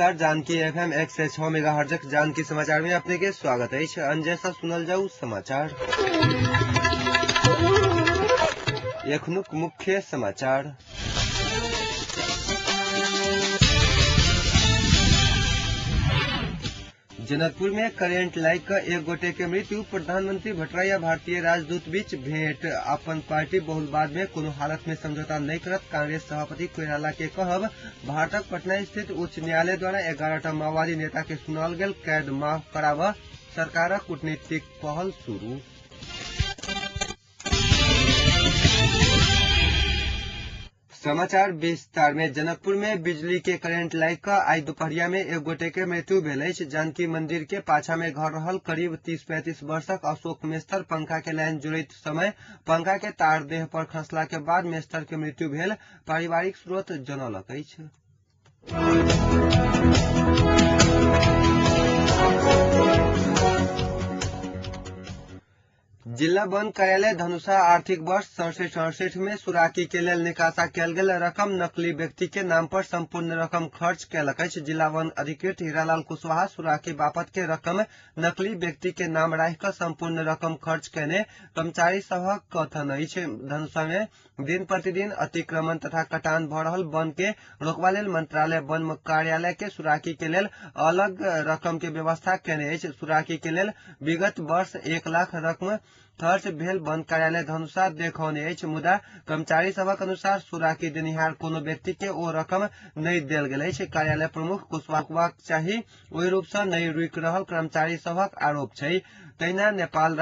नमस्कार। जानकी एफएम 106 मेगाहर्जक जानकी समाचार में अपने के स्वागत अछि। अंजय से सुनल जाऊ समाचार। एखनुक मुख्य समाचार। जनकपुर में करेंट लागि कऽ एक गोटे के मृत्यु। प्रधानमंत्री भट्टराई आ भारतीय राजदूत बीच भेंट। अपन पार्टी बहुलवाद में कोनो हालत में समझौता नहीं करत कांग्रेस सभापति कोइराला के कहब। भारतक पटना स्थित उच्च न्यायालय द्वारा 11टा माओवादी नेता के सुनाओल गेल कैद माफ कराबऽ सरकारक कूटनीतिक पहल शुरू। समाचार विस्तार में। जनकपुर में बिजली के करेंट लागि कऽ आइ दुपहरिया में एक गोटे के मृत्यु भेल अछि। जानकी मंदिर के पाछा में घर रहल करीब 30-35 वर्षक अशोक मेस्तर पंखा के लाइन जोड़ैत समय पंखा के तार देह पर खसला के बाद मेस्तर के मृत्यु भेल पारिवारिक स्रोत जनौलक अछि। जिला वन कार्यालय धनुषा आर्थिक वर्ष 67-68 में सुराकी के लेल निकासा कयल गेल रकम नकली व्यक्ति के नाम पर संपूर्ण रकम खर्च कयलक अछि। जिला वन अधिकृत हीरालाल कुशवाहा सुराकी बापत के रकम नकली व्यक्ति के नाम राखि कऽ संपूर्ण रकम खर्च कयने कर्मचारी सभक कथन अछि। धनुषा में दिन प्रतिदिन अतिक्रमण तथा कटान भऽ रहल वन के रोकबा लेल मंत्रालय वन कार्यालय के सुराकी के लेल अलग रकम के व्यवस्था कयने अछि। सुराकी के लेल विगत वर्ष 1 लाख रकम खर्च भेल वन कार्यालय धनुषा देखौने अछि, मुदा कर्मचारी सभक अनुसार सुराकी देनिहार कोनो व्यक्ति के ओ रकम नहि देल गेल अछि। कार्यालय प्रमुख कुशवाहा चाही ओहि रूप सँ नहि रुकि रहल कर्मचारी सभक आरोप छै। तहिना नेपाल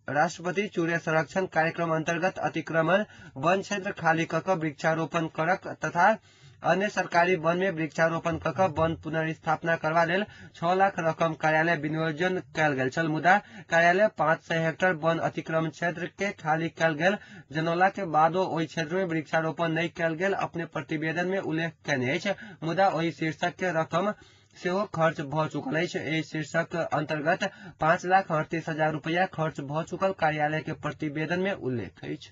राष्ट्रपति चूरे संरक्षण कार्यक्रम अंतर्गत अतिक्रमण वन क्षेत्र खाली कऽ कऽ वृक्षारोपण करक तथा अन्य सरकारी वन में वृक्षारोपण कऽ कऽ वन पुनर्स्थापना करबा लेल 6 लाख रकम कार्यालय विनियोजन कयल गेल छल, मुदा कार्यालय 500 हेक्टेयर वन अतिक्रमण क्षेत्र के खाली कयल गेल जनौला के बादो ओहि क्षेत्र में वृक्षारोपण नहि कयल गेल अपने प्रतिवेदन में उल्लेख कयने अछि। मुदा ओहि शीर्षक के रकम सेहो खर्च भऽ चुकल अछि। एहि शीर्षक अंतर्गत 5,38,000 रुपया खर्च भऽ चुकल कार्यालय के प्रतिवेदन में उल्लेख अछि।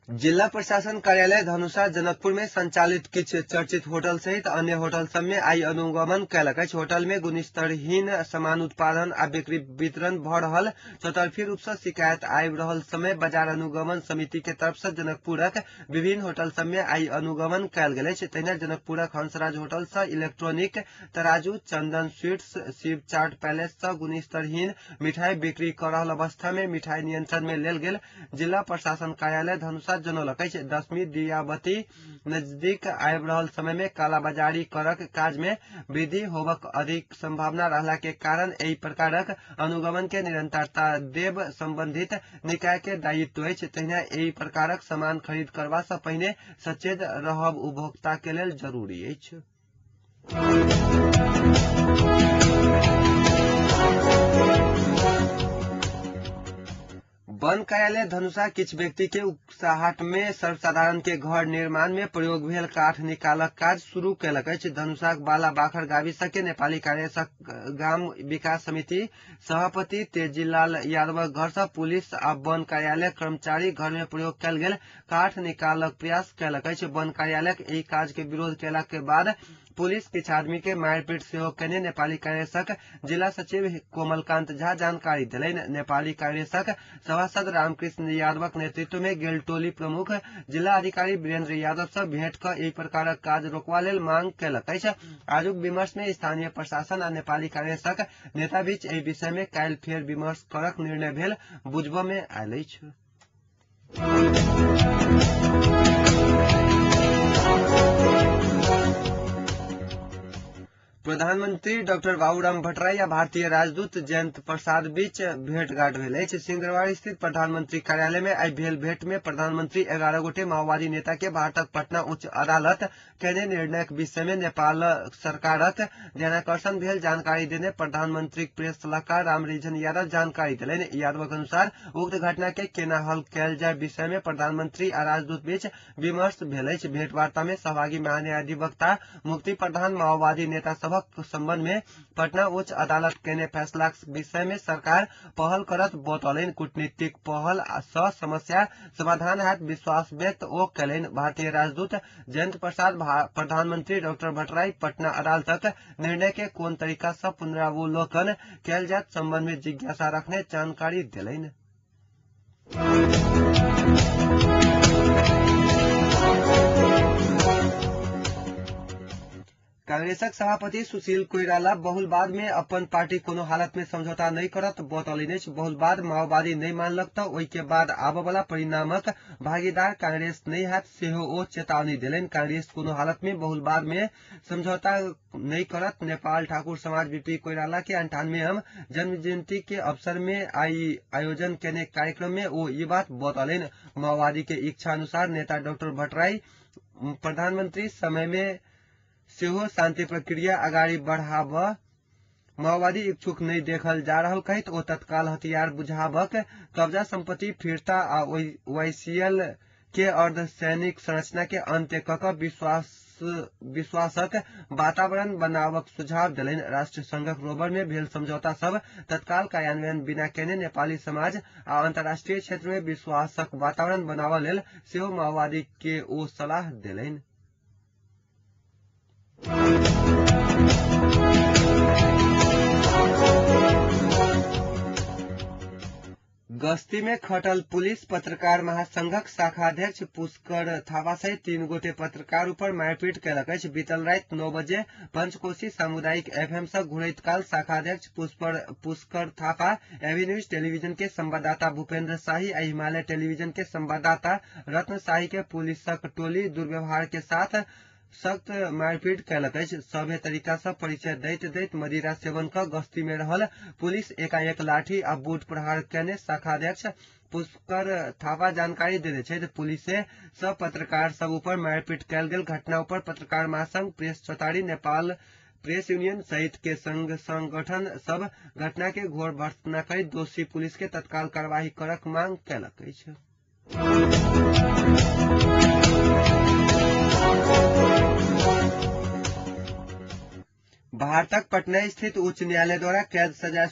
जिला प्रशासन कार्यालय धनुषा जनकपुर में संचालित किछु चर्चित होटल सहित अन्य होटल सब में आइ अनुगमन कयलक अछि। होटल में गुणस्तरहीन सामान उत्पादन आ बिक्री वितरण भऽ रहल चौतरफी रूप सँ शिकायत आबि रहल समय बाजार अनुगमन समिति के तरफ सँ जनकपुरक विभिन्न होटल सब में आइ अनुगमन कयल गेल अछि। तहिना जनकपुरक हंसराज होटल सँ इलेक्ट्रॉनिक तराजू, चंदन स्वीट्स, शिव चाट पैलेस सँ गुणस्तरहीन मिठाई बिक्री कऽ रहल अवस्था में मिठाई नियंत्रण में लेल गेल जिला प्रशासन कार्यालय धनुषा जनौलक अछि। दशमी दियाबती नजदीक आबि रहल समय में कालाबाजारी करक काज में वृद्धि होबक अधिक संभावना रहला के कारण एहि प्रकारक अनुगमन के निरंतरता देब संबंधित निकाय के दायित्व अछि। तहिना एहि प्रकारक सामान खरीद करबा सँ पहिने सचेत रहब उपभोक्ता के लेल जरूरी अछि। वन कार्यालय धनुषा किछु व्यक्ति के उकसाहट में सर्वसाधारण के घर निर्माण में प्रयोग भेल काठ निकालक काज शुरू कयलक अछि। धनुषाक बाला बाखर गाविस के नेपाली कांग्रेसक गाम विकास समिति सभापति तेजीलाल यादवक घर सँ पुलिस आ वन कार्यालय कर्मचारी घर में प्रयोग कयल गेल काठ निकालक प्रयास कयलक अछि। वन कार्यालयक एहि काज के विरोध कयला के बाद पुलिस किछु आदमी के मारिपीट सेहो कयने नेपाली कांग्रेसक जिला सचिव कोमलकांत झा जानकारी देलनि। नेपाली कांग्रेसक सभासद रामकृष्ण यादवक नेतृत्व में गेल टोली प्रमुख जिला अधिकारी वीरेंद्र यादव सँ भेंट कऽ एहि प्रकारक काज रोकबा लेल मांग कयलक अछि। आजुक विमर्श में स्थानीय प्रशासन आ नेपाली कांग्रेसक नेता बीच एहि विषय में काल्हि फेर विमर्श करक निर्णय भेल बुझबा में आयल अछि। प्रधानमंत्री डॉक्टर बाबूराम भट्टराई आ भारतीय राजदूत जयंत प्रसाद बीच भेंटघाट भेल अछि। सिंहदरबार स्थित प्रधानमंत्री कार्यालय में आइ भेल भेंट में प्रधानमंत्री 11 गोटे माओवादी नेता के भारतक पटना उच्च अदालत कयने निर्णयक विषय में नेपाल सरकारक ध्यानाकर्षण भेल जानकारी देने प्रधानमंत्री प्रेस सलाहकार रामरिझन यादव जानकारी देलनि। यादवक अनुसार उक्त घटना के केना हल कयल जाय विषय में प्रधानमंत्री आ राजदूत बीच विमर्श भेल अछि। भेंटवार्ता में सहभागी महान्यायाधिवक्ता मुक्ति प्रधान माओवादी नेता सभक सभक संबंध में पटना उच्च अदालत केने फैसलाक विषय में सरकार पहल करत बतौलनि। कूटनीतिक पहल सँ समस्या समाधान हैत विश्वास व्यक्त ओ कयलनि। भारतीय राजदूत जयंत प्रसाद प्रधानमंत्री डॉक्टर भट्टराई पटना अदालतक निर्णय के कोन तरीका सँ पुनरावलोकन कयल जायत संबंध में जिज्ञासा रखने जानकारी देलनि। कांग्रेसक सभापति सुशील कोइराला बहुलवाद में अपन पार्टी कोनो हालत में समझौता नहीं करत बतौलनि अछि। बहुलवाद माओवादी नहीं मानलक त ओहि के बाद आबय वाला परिणामक भागीदार कांग्रेस नहीं हैत सेहो ओ चेतावनी देलनि। कांग्रेस कोनो हालत में बहुलवाद में समझौता नहीं करत। नेपाल ठाकुर समाज बीपी कोइराला के 98वां जन्म जयंती के अवसर में आई आयोजन केने कार्यक्रम में ओ ई बात बतौलनि। माओवादी के इच्छा अनुसार नेता डॉक्टर भट्टराई प्रधानमंत्री समय में सेहो शांति प्रक्रिया अगाडि बढ़ाब माओवादी इच्छुक नहीं देखल जा रहल कहैत ओ तत्काल हथियार बुझाबक, कब्जा संपत्ति फिर्ता आ वाईसीएल के अर्धसैनिक संरचना के अंत्य क क विश्वासक वातावरण बनाबक सुझाव देलनि। राष्ट्र संघक रोबर में भेल समझौता सब तत्काल कार्यान्वयन बिना केने नेपाली समाज आ अंतर्राष्ट्रीय क्षेत्र में विश्वासक वातावरण बनाबऽ लेल सेहो माओवादी के ओ सलाह देलनि। गस्ती में खटल पुलिस पत्रकार महासंघक शाखाध्यक्ष पुष्कर थापा सहित 3 गोटे पत्रकार ऊपर मारपीट कयलक अछि। बीतल राति 9 बजे पंचकोशी सामुदायिक एफएम से घुरैत काल शाखाध्यक्ष पुष्कर थापा एवी न्यूज टेलीविजन के संवाददाता भूपेंद्र शाही आ हिमालय टेलीविजन के संवाददाता रत्न शाही के पुलिसक टोली दुर्व्यवहार के साथ सख्त मारपीट कयलक अछि। सभ्य तरीका सँ परिचय दैत दैत मदिरा सेवन क गस्ती में रहल पुलिस एकाएक लाठी आ बूट प्रहार कयने शाखाध्यक्ष पुष्कर थापा जानकारी देने छथि। पुलिस सब पत्रकार सब ऊपर मारपीट कयल गेल घटना ऊपर पत्रकार महासंघ, प्रेस चौतारी, नेपाल प्रेस यूनियन सहित के संघ संगठन सब घटना के घोर भर्त्सना करी दोषी पुलिस के तत्काल कार्यवाही करक मांग कयलक अछि। भारतक पटना स्थित उच्च न्यायालय द्वारा कैद सजाय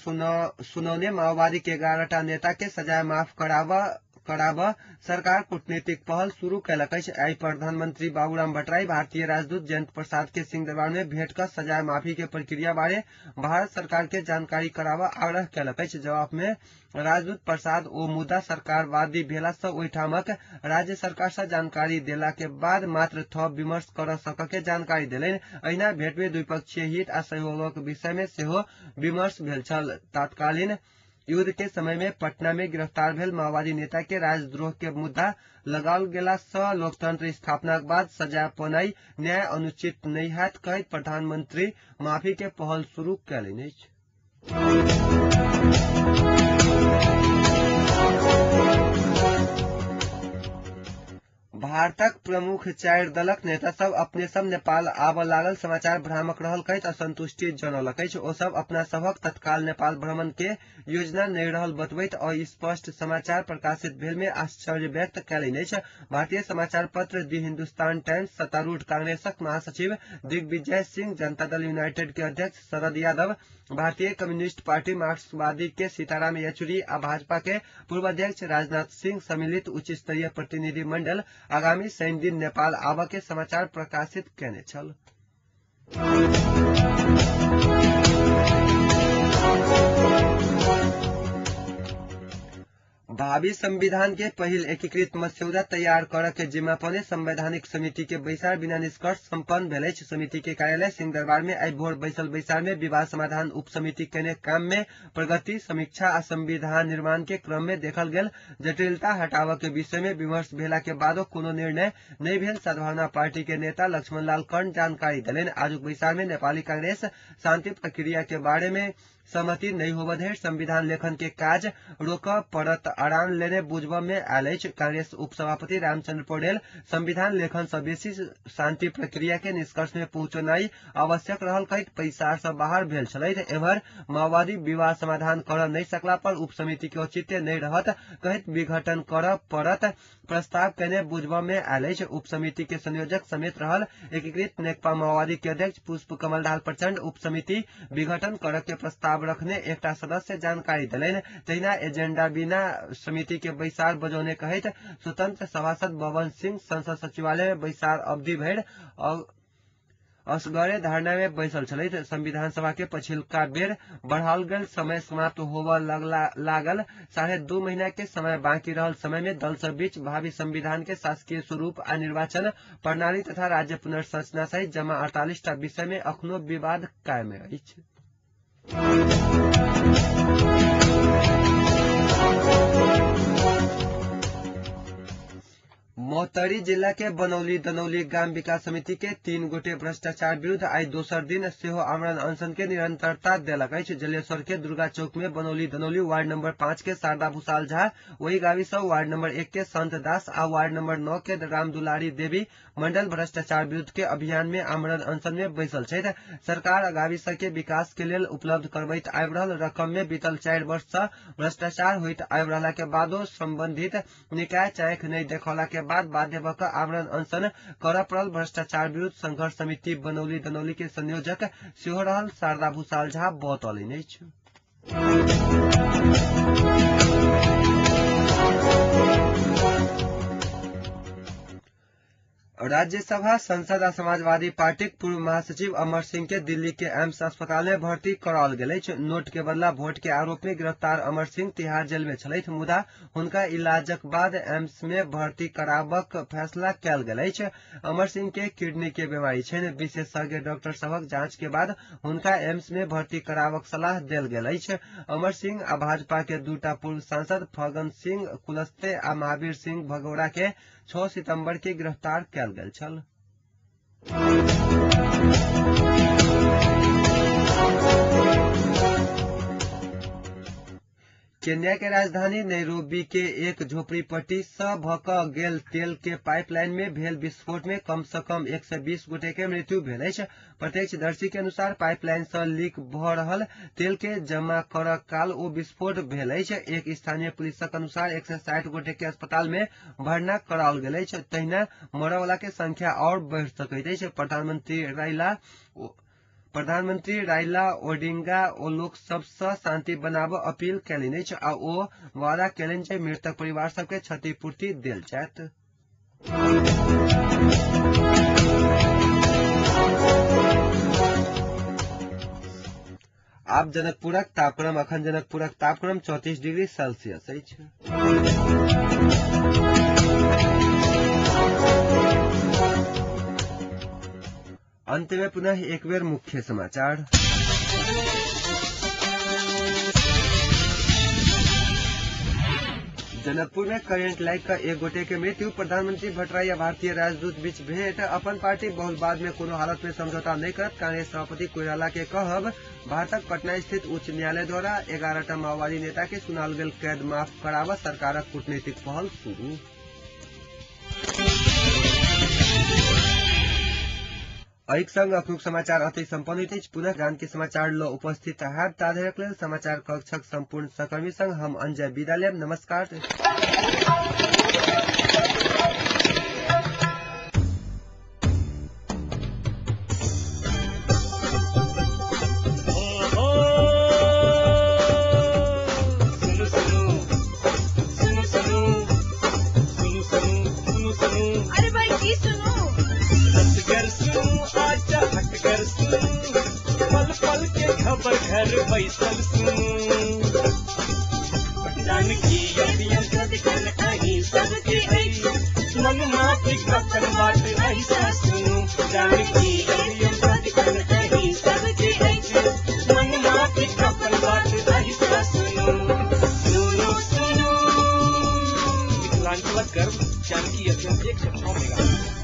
सुनौने माओवादी के 11टा नेता के सजाय माफ कराब सरकार कूटनीतिक पहल शुरू कयलक अछि। आइ प्रधानमंत्री बाबूराम भट्टराई भारतीय राजदूत जयंत प्रसाद के सिंहदरबार में भेंट क सजाय माफी के प्रक्रिया बारे भारत सरकार के जानकारी कराब आग्रह कयलक अछि। जवाब में राजदूत प्रसाद ओ मुद्दा सरकारवादी भेला सँ ओहिठामक राज्य सरकार सँ जानकारी देला के बाद मात्र थप विमर्श कर सक के जानकारी देलनि। अहिना भेंट में द्विपक्षीय हित आ सहयोगक विषय में सेहो विमर्श भेल छल। तत्कालीन युद्ध के समय में पटना में गिरफ्तार भेल माओवादी नेता के राजद्रोह के मुद्दा लगाओल गेला सँ लोकतंत्र स्थापना के बाद सजा पौनाइ न्याय अनुचित नहीं हैत कहैत प्रधानमंत्री माफी के पहल शुरू कयलनि अछि। भारतक प्रमुख 4 दलक नेता सब अपने सब नेपाल आबऽ लागल समाचार भ्रामक रहल कहैत असंतुष्टि जनौलक अछि। ओ सब अपना सभक तत्काल नेपाल भ्रमण के योजना नहि रहल बतबैत अस्पष्ट समाचार प्रकाशित भेल में आश्चर्य व्यक्त कयलनि अछि। भारतीय समाचार पत्र दी हिंदुस्तान टाइम्स सत्तारूढ़ कांग्रेसक महासचिव दिग्विजय सिंह, जनता दल यूनाइटेड के अध्यक्ष शरद यादव, भारतीय कम्युनिस्ट पार्टी मार्क्सवादी के सीताराम येचुरी आ भाजपा के पूर्व अध्यक्ष राजनाथ सिंह सम्मिलित उच्च स्तरीय प्रतिनिधि मंडल आगामी शनि दिन नेपाल आबऽ के समाचार प्रकाशित कयने छल। भावी संविधान के पहिल एकीकृत मस्यौदा तैयार करऽ के जिम्मा पने संवैधानिक समिति के बैसार बिना निष्कर्ष संपन्न भेल अछि। समिति के कार्यालय सिंहदरबार में आइ भोर बैसल बैसार में विवाद समाधान उप समिति केने काम में प्रगति समीक्षा आ संविधान निर्माण के क्रम में देखल गेल जटिलता हटाबऽ के विषय में विमर्श भेला के बादो कोनो निर्णय नहि भेल सद्भावना पार्टी के नेता लक्ष्मण लाल कर्ण जानकारी देलनि। आजुक बैसार में नेपाली कांग्रेस शांति प्रक्रिया के बारे में सहमति नहि होबय धरि संविधान लेखन के काज रोकऽ पड़त अड़ान लेने बुझब में आयल अछि। कांग्रेस उपसभापति रामचंद्र पौडेल संविधान लेखन सँ बेसी शांति प्रक्रिया के निष्कर्ष में पहुंचनाई आवश्यक रहल कहैत बैसार सँ बाहर भेल छलथि। एम्हर माओवादी विवाद समाधान करऽ नहि सकला पर उपसमिति के औचित्य नहि रहत कहैत विघटन करऽ पड़त प्रस्ताव केने बुझब में आयल अछि। उपसमिति के संयोजक समेत रहल एकीकृत नेकपा माओवादी के अध्यक्ष पुष्प कमल दाहाल प्रचंड उपसमिति विघटन करऽ के प्रस्ताव रखने एकटा सदस्य जानकारी देलनि। तहिना एजेंडा बिना समिति के बैसार बजौने कहैत स्वतंत्र सभासद बबन सिंह संसद सचिवालय में बैसार अवधि भरि असगरे धरना में बैसल छलथि। संविधान सभा के पछिलका बेर बढ़ाओल गेल समय समाप्त होबय लागल 2.5 महीना के समय बाकी रहल समय में दल सब बीच भावी संविधान के शासकीय स्वरूप आ निर्वाचन प्रणाली तथा राज्य पुनर्संरचना सहित जमा 48 टा विषय में अखनो विवाद कायम अछि। महोत्तरी जिला के बनौली दनौली ग्राम विकास समिति के 3 गोटे भ्रष्टाचार विरुद्ध आई दोसर दिन सेहो आमरण अनशन के निरंतरता देलक अछि। जलेश्वर के दुर्गा चौक में बनौली दनौली वार्ड नंबर 5 के शारदा भूषाल झा, वही गावी सँ वार्ड नंबर 1 के संत दास आ वार्ड नंबर 9 के राम दुलारी देवी मंडल भ्रष्टाचार विरुद्ध के अभियान में आमरण अनशन में बैसल छथि। सरकार गावी के विकास के लेल उपलब्ध करबैत आबि रहल रकम में बीतल 4 वर्ष सँ भ्रष्टाचार होइत आबि रहला के बादो संबंधित निकाय चाँखि नहि देखौला के बाद बाध्य भऽ कऽ आमरण अनशन करऽ पड़ल। भ्रष्टाचार विरुद्ध संघर्ष समिति बनौली दनौली के संयोजक सेहो रहल शारदा भूषाल झा बतौलनि अछि। राज्यसभा सांसद आ समाजवादी पार्टीक पूर्व महासचिव अमर सिंह के दिल्ली के एम्स अस्पताल में भर्ती कराओल गेल अछि। नोट के बदला वोट के आरोप में गिरफ्तार अमर सिंह तिहाड़ जेल में छलथि, मुदा हुनका इलाजक बाद एम्स में भर्ती कराबक फैसला कयल गेल अछि। अमर सिंह के किडनी के बीमारी छनि। विशेषज्ञ डॉक्टर सभक जांच के बाद हुनका एम्स में भर्ती कराबक सलाह देल गेल अछि। अमर सिंह आ भाजपा के 2 पूर्व सांसद फगन सिंह कुलस्ते आ महावीर सिंह भगौड़ा के 6 सितंबर के गिरफ्तार कयल गेल छल। केन्या के राजधानी नैरोबी के एक झोपड़ीपट्टी सँ भऽ कऽ गेल तेल के पाइपलाइन में भेल विस्फोट में कम से कम 120 गोटे के मृत्यु भेल अछि। प्रत्यक्षदर्शी के अनुसार पाइपलाइन सँ लीक भऽ रहल तेल के जमा करऽ काल ओ विस्फोट भेल अछि। एक स्थानीय पुलिसक अनुसार 160 गोटे के अस्पताल में भर्ना कराओल गेल अछि। तहिना मरऽ वाला के संख्या और बढ़ि सकैत अछि। प्रधानमंत्री राइला ओडिंगा ओ लोक सबसँ शांति बनाबऽ अपील कयलनि अछि आ ओ वादा कयलनि जे मृतक परिवार सबके क्षतिपूर्ति देल जायत। आब जनकपुरक तापक्रम। अखन जनकपुरक तापक्रम 34 डिग्री सेल्सियस अछि। अंत में पुनः एक बेर मुख्य समाचार। जनकपुर में करेंट लाइक का एक गोटे के मृत्यु। प्रधानमंत्री भट्टराई आ भारतीय राजदूत बीच भेंट। अपन पार्टी बहुलवाद में कोनो हालत में समझौता नहीं करत। कांग्रेस सभापति कोइराला के कहब। भारतक पटना स्थित उच्च न्यायालय द्वारा 11 माओवादी नेता के सुनाल गेल कैद माफ कराबऽ सरकारक कूटनीतिक पहल शुरू। एहिक संग अखनुक समाचार अतै सम्पन्न होइत अछि। पुनः जानकी समाचार ल उपस्थित हैब। ताधरिक लेल समाचार कक्षक सम्पूर्ण सहकर्मी संग हम अंजय विदा लेब। नमस्कार। अरे भाई की सुनू, पल पल के खबर घर बैसल सुनू, जानकी अहीं सबके अछि, मन माफिक अपन बात ऐसा सुनू, जानकी अहीं सबके अछि, मन माफिक अपन बात ऐसा सुनू, सुनू सुनू। मिथिलांचलक गर्व जानकी एफएम 106 मेगा।